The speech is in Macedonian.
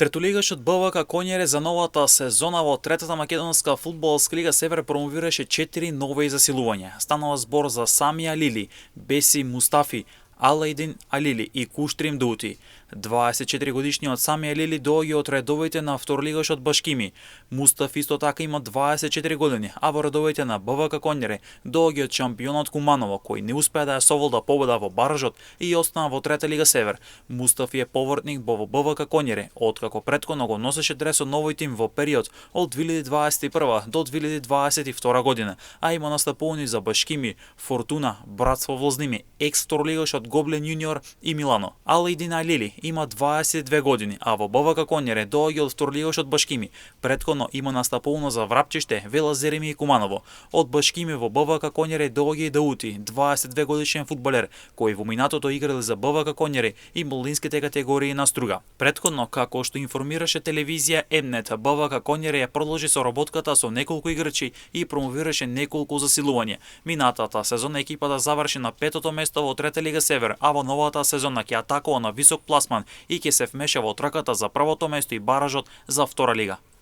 Третолигашот БВК Конјаре за новата сезона во третата македонска фудбалска лига Север промовираше 4 нови засилувања. Станува збор за Самија Лили, Беси Мустафи, Алајдин Алили и Куштрим Дути. 24 годишниот Самија Лили доаѓа од редовите на второлигашот Башкими. Мустафи исто така има 24 години, а во редовите на БВК Конјаре доаѓа од шампионот Куманово, кој не успеа да ја соволда победа во баражот и остана во трета лига Север. Мустафи е повратник во БВК Конјаре, откако претходно го носеше дресот на овој тим во период од 2021 до 2022 година, а има настапувани за Башкими, Фортуна, Братство Возними, екс-второлигашот Гоблен Јуниор и Милано. Алајдин Алили има 22 години, а во БВК Конјаре доаѓа од второлигашот Башкими. Претходно има настапувано за Врапчиште, Вела Зереми и Куманово. Од Башкими во БВК Конјаре доаѓа и Даути, 22 годишен фудбалер, кој во минатото играл за БВК Конјаре и младинските категории на Струга. Претходно, како што информираше телевизија Емнет, БВК Конјаре ја продолжи соработката со неколку играчи и промовираше неколку засилувања. Минатата сезона екипата заврши на 5-то место во трета лига Север, а во новата сезона ќе атакува на висок пласман и ќе се вмеша во трката за првото место и баражот за втора лига.